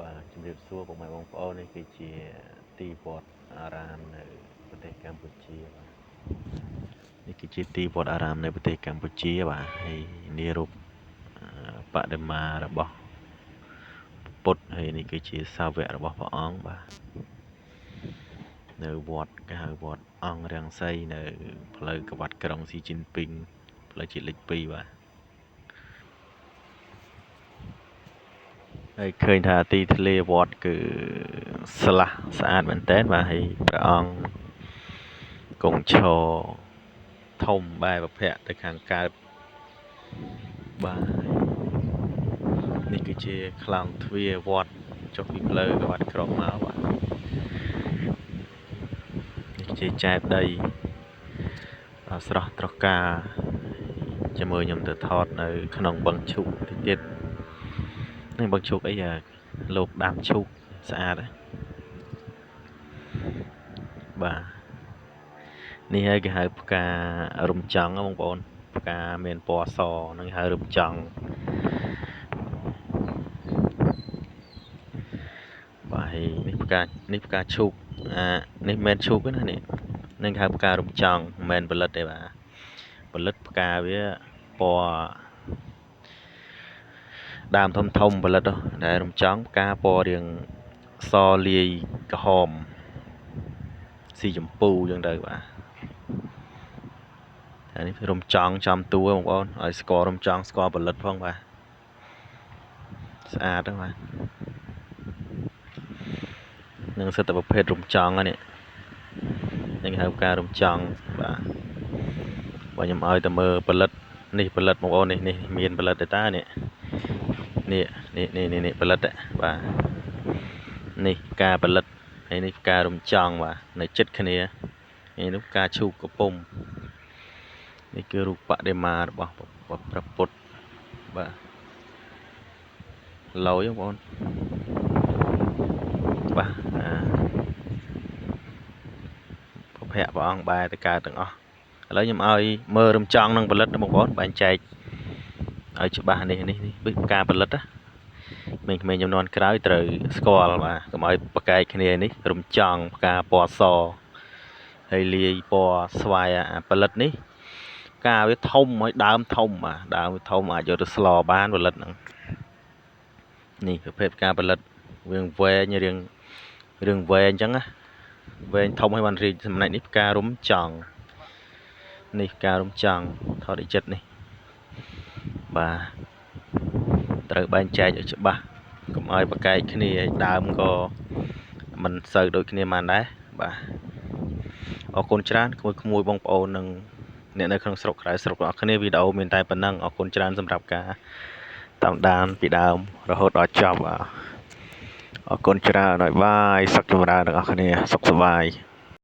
បាទជំរាបសួរពុកម៉ែបងប្អូននេះគឺជាទីវត្តអារាមនៅប្រទេសកម្ពុជាបាទនេះគឺជាទីវត្តអារាមនៅប្រទេសកម្ពុជាបាទហើយនេះរូបបដិមារបស់ពុទ្ធហើយនេះគឺជាសាវករបស់ព្រះអង្គបាទនៅវត្តគេហៅវត្តអង្គរាំងសីនៅផ្លូវក្បាត់ក្រុងស៊ីជីនពីងផ្លូវជាតិលេខ2បាទហើយឃើញថាទីធ្លាវត្តគឺស្លាស់ស្អាតមែនតើបាទហើយព្រះអង្គគង់ឈរធំបែបភៈទៅខាងកើតបាទនេះគឺជាខ្លោងទ្វារវត្តចុះពីផ្លូវក្បាត់ក្រុងមកបាទនេះជាចែបដីស្រស់ត្រកាជាមួយខ្ញុំទៅថតនៅក្នុងបឹងឈូកតិចទៀតនឹងបឹងឈូកអីលោកដាំឈូកស្អាតបាទនេះហើយគេហៅផ្ការំចង់បងប្អូនផ្កាមានពណ៌សនឹងហៅរំចង់បាទហើយនេះផ្កានេះផ្កាឈូកអានេះមិនមែនឈូកទេណានេះនឹងហៅផ្ការំចង់មិនមែនផលិតទេបាទផលិតផ្កាវាពណ៌ដើមធំធំផលិតដែលរំចង់ផ្កាពណ៌រាងសលាយក្រហមស៊ីចម្ពូអញ្ចឹងទៅបាទហើយនេះរំចង់ចំតួបងប្អូនឲ្យស្គាល់រំចង់ស្គាល់ផលិតផងបាទស្អាតហ្នឹងបាទនឹងសិតតែប្រភេទរំចង់ហ្នឹងនេះហៅផ្ការំចង់បាទបើខ្ញុំឲ្យតែមើលផលិតនេះផលិតបងប្អូននេះនេះមានផលិតទេតានេះនេះនេះនេះនេះផលិតបាទនេះផ្កាផលិតហើយនេះផ្ការំចង់បាទនៅចិត្តគ្នានេះនោះផ្កាឈូកកំពុំនេះគឺរូបបដិមារបស់ព្រះពុទ្ធបាទឡយបងប្អូនបាទអាភៈព្រះអង្គបែរទៅកើតទាំងអស់ឥឡូវខ្ញុំឲ្យមើលរំចង់នឹងផលិតបងប្អូនបែងចែកឲ្យច្បាស់នេះនេះនេះផ្កាផលិតណាក្មេងៗចំនួនក្រោយត្រូវស្គាល់បាទកុំឲ្យប្រកែកគ្នានេះរំចង់ផ្កាពណ៌សហើយលាយពណ៌ស្វាយអាផលិតនេះផ្កាវាធំហើយដើមធំបាទដើមវាធំអាចយកទៅស្លបានផលិតហ្នឹងនេះប្រភេទផ្កាផលិតវាវែងរៀងរឿងវែងអញ្ចឹងណាវែងធំហើយបានរីកចំណែកនេះផ្ការំចង់នេះផ្ការំចង់ថតឲ្យចិត្តនេះបាទត្រូវបែងចែកឲ្យច្បាស់កុំឲ្យប្រកែកគ្នាដើមក៏មិនសូវដូចគ្នាបានដែរបាទអរគុណច្រើនក្មួយៗបងប្អូននិងអ្នកនៅក្នុងស្រុកក្រៅស្រុកទាំងអស់គ្នាវីដេអូមានតែប៉ុណ្ណឹងអរគុណច្រើនសម្រាប់ការតាមដានពីដើមរហូតដល់ចប់អរគុណច្រើនហើយបាយសុខចម្រើនទាំងអស់គ្នាសុខសប្បាយ។